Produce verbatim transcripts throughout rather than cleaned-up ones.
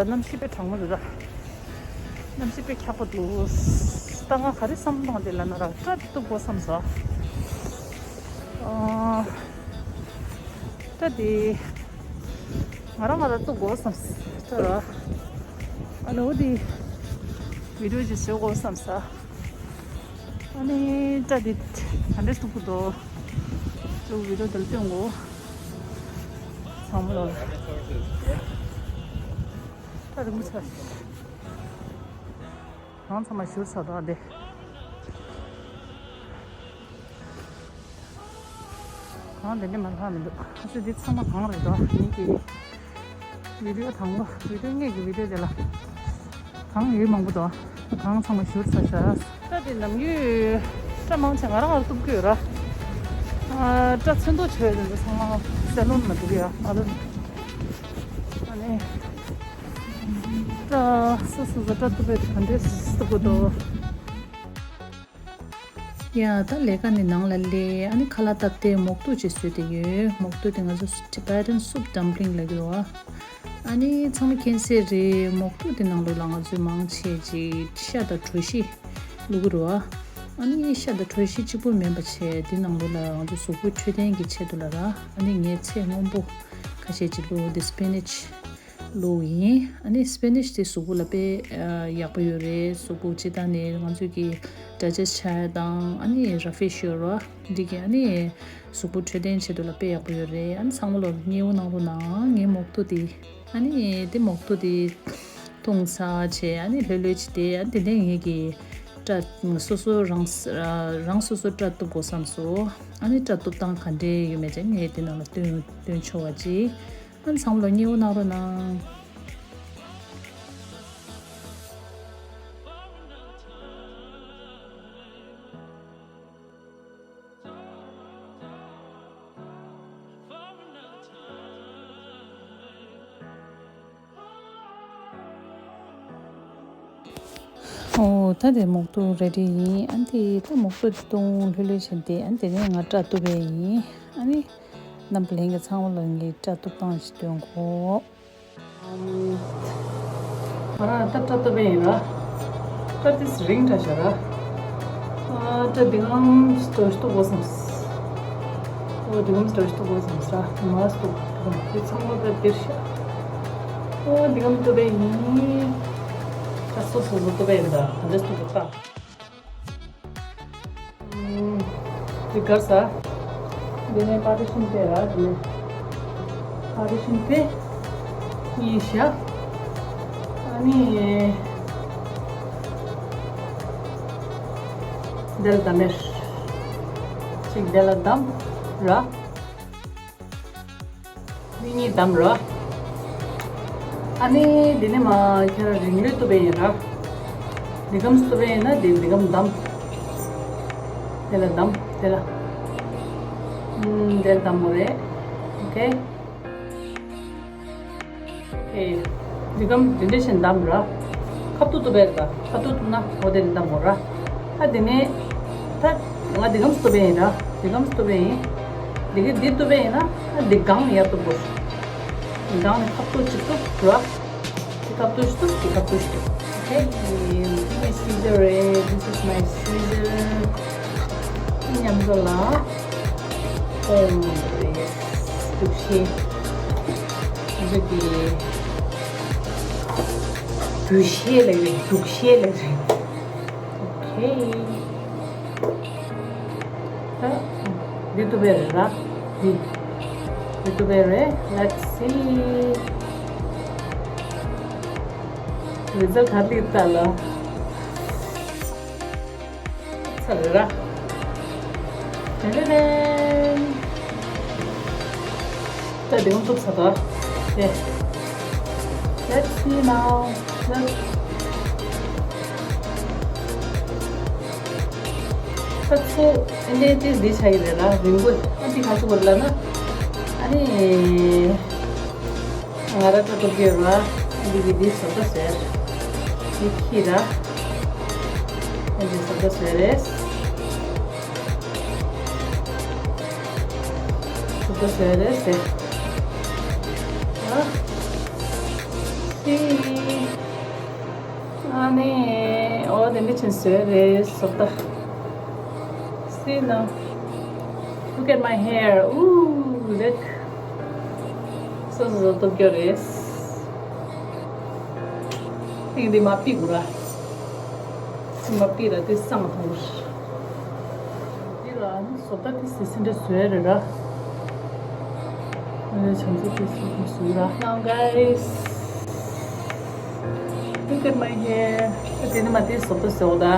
གནམ་གཤིས་དཔེ་གྲང་མོ་འདུག་ར། གནམ་གཤིས་དཔེ་འཁྱག་པོ་འདུག། ད་ང་ག་རེ་བསམ་བློ་བཏང་དེ་ལ་ན་ར་སྐྲ་གཏུབ་དགོས་བསམ་ས། ཨ། སྐྲ་དེ་ང་རང་ང་རང་གཏུབ་དགོས་བསམ་ས་ར། ཨ་ནི་འོ་དེ་བི་ཌིའོ་ཅིག་བཟོ་དགོས་བསམ་ས། ཨ་ནི་སྐྲ་དེ་ག་འདྲས་གཏུབ་དགོས་འདུག། ཅོག་བི་ཌིའོ་དེར་སྟོན་གོ། ཚང་མ་ལ། ད་རིང་མོ་ཆགས། གང་ཚང་མ་བཞུར་ཚར་འདུག་འདི། གང་འདི་འདྲ་མ་ལྷག་མི་འདུག། ཨ་ཙི་འདི་ཚང་མ་གང་རེད་འདུག་ངེད་ཀྱི་བི་ཌིའོ་དང་པོ། བི་ཌིའོ་ངེད་ཀྱི་བི་ཌིའོ་དེ་ལ་གང་ཡོད་མང་པོ་འདུག། གང་ཚང་མ་བཞུར་ཚར་ཤག། སྐྲ་དེ་ནམ་རྒྱུན་སྐྲ་མང་ཆེ་ང་རང་ང་གཏུབ་ཀྱི་ཡོད་ར། ཨ། སྐྲ་ཚོན་མདོག་ཆེ་བ་དེ་ཚོ་ཚང་མ་སེ་ལོན་ལ་འདུག་ཡ། ཨ་ལོན། ཨ་ནི་སྐྲ་སོ་སོ་སོ་སྐྲ་གཏུབ་པའི་ག་འདྲས་གཏུབ་དགོས་འདུག། ཡ། ད་ལས་ཀ་ནི་ནང་ལ་སླེབས། ཨ་ནི་ཁ་ལག་བཏབ་སྟེ་མོག་ཏོ་ཅིག་བཟོས་ཏེ་ཡོད། མོག་ཏོ་དེ་ང་ཚོ་Tibetan soup dumpling ལབ་ཀྱི་རེད་བ། ཨ་ནི་ཚང་མ་མཁྱེན་གསལ་རེད། མོག་ཏོ་དེ་ནང་ལོགས་ལ་ང་ཚོས་མང་ཆེ་ཅིག་ཤ་དང་གྲོ་ཞིབ་བླུག་གི་རེད་བ། ཨ་ནི་ཤ་དང་གྲོ་ཞིབ་གཅིག་པུ་མིན་པ་བྱས་དེ་ནང་ལོགས་ལ་ང་ཚོ་གཟུགས་པོ་འཕྲོད་བསྟེན་གྱི་ཆེད་དུ་ལ་ར། ཨ་ནི་ངས་ཚལ་སྔོན་པོ་ཁ་ཤས་ཅིག་བླུགས། དེ་སི་པི་ནེཆ་བླུགས་ཡིན། ཨ་ནི་སི་པི་ནེཆ་དེ་གཟུགས་པོ་ལ་དཔེ་ཡག་པོ་ཡོད་རེད། གཟུགས་པོ་སྤྱིར་བཏང་ནས་ང་ཚོ་གི་ཌའི་ཇེ་སི་ཊི་བྱ་ཡ་དང་། ཨ་ནི་ར་ཕི་ཤི་ཡོད་ར། འགྲིག་གི། ཨ་ནི་གཟུགས་པོ་འཕྲོད་བསྟེན་ཆེད་དུ་ལ་དཔེ་ཡག་པོ་ཡོད་རེད། ཨ་ནི་ཚང་མ་ལོ་མཉེས་པོ་གནང་རོགས་གནང་། ངའི་མོག་ཏོ་དེ། ཨ་ནི་དེ་མོག་ཏོ་དེ་འཐུང་ཚར་བྱས། ཨ་ནི་ལྷོད་ལྷོད་བྱས་ཏེ། ཨ་ནི་དེ་ནས་ངེད་ཀྱི་སྐྲ་སོ་སོ་རང་རང་སོ་སོ་སྐྲ་གཏུབ་དགོས་བསམ་སོང་། ཨ་ནི་སྐྲ་གཏུབ་སྟངས་ག་འདྲས་ཡོད་མེད་ཅིག་ངས་དེ་ནང་ལ་སྟོན་སྟོན་ཆོག་པ་ཅིག། ཨ་ནི་ཚང་མ་ལོ་མཉེས་པོ་གནང་རོགས་གནང་། ཨོ། ད་དེ་མོག་ཏོ་རེ་ཌི་ཡིན། ཨ་ནི་ད་མོག་ཏོ་དེ་བཏུང་། ལྷོད་ལྷོད་བྱས་ཏེ། ཨ་ནི་དེ་ནས་ང་སྐྲ་གཏུབ་པ་ཡིན། ཨ་ནི་རྣམ་པ་ལྷན་རྒྱས་ཚང་མ་ལ་ངས་སྐྲ་གཏུབ་སྟངས་ཤིག་སྟོན་གོ། ཨམ། ང་རང་ད་སྐྲ་གཏུབ་པ་ཡིན་ར། སྐྲ་དེ་རིང་དྲགས་ཤག་ར། ཨ། སྐྲ་འདི་གམ་སྟོ་སྟོ་དགོས་བསམས། ཨོ། འདི་གམ་སྟོ་སྟོ་དགོས་བསམས་ར། མ་སྟོ་དགོས་བསམས། དེ་ཚང་མ་ད་འདིར་ཤག། ཨོ། འདི་གམ་གཏུབ་པ་ཡིན། ད་སོ་སོ་སོ་གཏུབ་པ་ཡིན། ད་ག་འདྲ་གཏུབ་དགོས་ད། ཨུམ། དེ་གར་ས། དེ་ནས་པར་ཊི་ཤན་དེ་ར། དེ་ནས་པར་ཊི་ཤན་དེ་གཉིས་བཞག། ཨ་ནི་དེ་ལ་བསྡམས་མེད། ཅིག་དེ་ལ་བསྡམས་ར། འདི་གཉིས་བསྡམས་ར། ཨ་ནི་འདི་ནས་མར་ཁྱེད་རང་རིང་རུ་གཏུབ་པ་ཡིན་ར། འདི་གམ་གཏུབ་པ་ཡིན་ན་འདི་འདི་གམ་བསྡམས། དེ་ལ་བསྡམས། དེ་ལ། ཨུམ། དེ་ལ་བསྡམས་པ་རེད། ཨོ་ཁེ། ཨོ་ཁེ། འདི་གམ་འདི་འདྲ་བྱས་བསྡམས་ར། ཁ་ཐུག་གཏུབ་པ་རེད་ད། ཁ་ཐུག་གཏུབ་ན་འོ་དེ་ནས་བསྡམས་པ་ར། ཨ། དེ་ནས་ད་ང་འདི་གམ་གཏུབ་པ་ཡིན་ར། འདི་གམ་གཏུབ་པ་ཡིན། འདི་གི་འདི་གཏུབ་པ་ཡིན་ན། ཨ། འདི་སྒང་ནས་ཡར་གཏུབ་དགོས། སྒང་ནས་ཁ་ཐུག་ཅིག་གཏུབ་ར། འདི་ཁ་ཐུག་ཅིག་གཏུབ། འདི་ཁ་ཐུག་ཅིག་གཏུབ། ཨོ་ཁེ། My scissor རེད། This is my scissor. མཉམ་དུ་ལ་ཨོམ་རེད། འདུག་ཤེས། འདུག་གི། འདུག་ཤེས་ལབ་རེད། འདུག་ཤེས་ལབ་རེད། ཨོ་ཁེ། ད་འདི་གཏུབ་པ་རེད་ར། འདི་འདི་གཏུབ་པ་རེད། Let's see. རི་ཛལ་ག་རེ་ལྟ་ལ། ཚར་རེད་ར། ཏན་ཏན་ཏན། ད་དེ་ཡང་གཏུབ་ཚར་ད། དེ། Let's see now. Let's། ད་ཚོ་ཨེ་འདྲས་ཏིས་འདི་ཆགས་ཀྱི་རེད་ལ། རིང་པོ། ཨ། འདི་ག་ཚོད་དགོས་ལབ་ན། ཨ་ནི་ང་ར་ཏྲ་ཏྲ་གི་ར། འདི་གི་འདི་བཟོ་ལྟ་ཟེར། འདི་ཁྱི་ར། ཨ། འདི་བཟོ་ལྟ་ཟེར་རེད། བཟོ་ལྟ་ཟེར་རེད་ཟེར། ཨ། ཨ་ནི། ཨོ་དེ་འདྲ་ཅིག་བཟོས་རེད་བཟོ་ལྟ། See now. Look at my hair. Ooh, look. སོ་སོ་སོ་སྟོབས་སྐྱོ་རེད། ཐེངས་འདི་མ་ཕིག་གུ་ར། མ་ཕིག་ར་དེ་སང་ཐོང་། འདི་ལ་ནི་བཟོ་ལྟ་དེ་སི་སི་འདྲ་བཟོས་རེད་ར། ཨ་ནི་བྱམས་བརྩེ་དེ་སི་སི་བཟོས་ར། Now guys, look at my hair. ཨ་དེ་ནི་མ་དེ་བཟོ་ལྟ་བཟོས་འོ་ད། ཨ་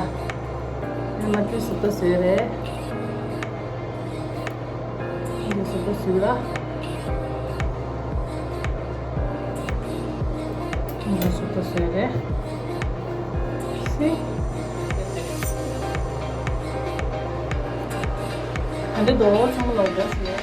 ནི་མ་དེ་བཟོ་ལྟ་བཟོས་རེད། འདི་བཟོ་ལྟ་བཟོས་ར། འདི་བཟོ་ལྟ་བཟོས་རེད། See? ཨ་འདི་རྡོ་ཚང་མ་ལོག་འདྲ་བཟོས།